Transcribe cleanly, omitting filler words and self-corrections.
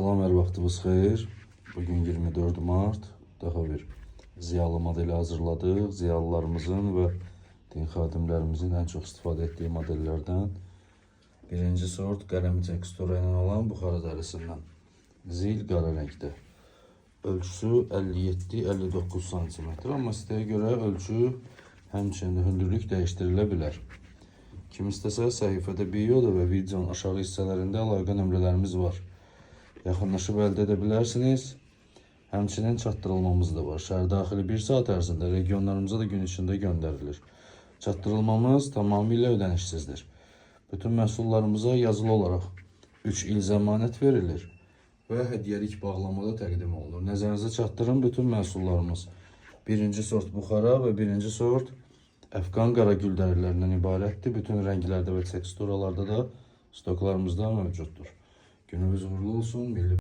Salam, hər vaxtınız xeyir. Bugün 24 mart. Daha bir ziyalı modeli hazırladıq. Ziyalılarımızın və din xadimlərimizin ən çox istifadə etdiyi modellərdən. Birinci sort qələmi tekstura ilə olan buxara dərisindən. Zil qara rəngdə. Ölçüsü 57-59 sm, amma istəyə görə ölçü, həmçinin hündürlük dəyişdirilə bilər. Kim istəsə səhifədə bioda və videonun aşağı hissələrində əlaqə nömrələrimiz var. Yaxınlaşıb əldə edə bilərsiniz. Həmçinin çatdırılmamız da var. Şəhər daxili 1 saat ərzində, regionlarımıza da gün içində göndərilir. Çatdırılmamız tamamilə ödənişsizdir. Bütün məhsullarımıza yazılı olaraq 3 il zəmanət verilir və hədiyyəlik bağlamada təqdim olunur. Nəzərinizə çatdırın, bütün məhsullarımız birinci sort buxara və birinci sort Əfqan qaragül dərilərindən ibarətdir. Bütün rənglərdə və teksturalarda da stoklarımızda mövcuddur. Gününüz uğurlu olsun. Milli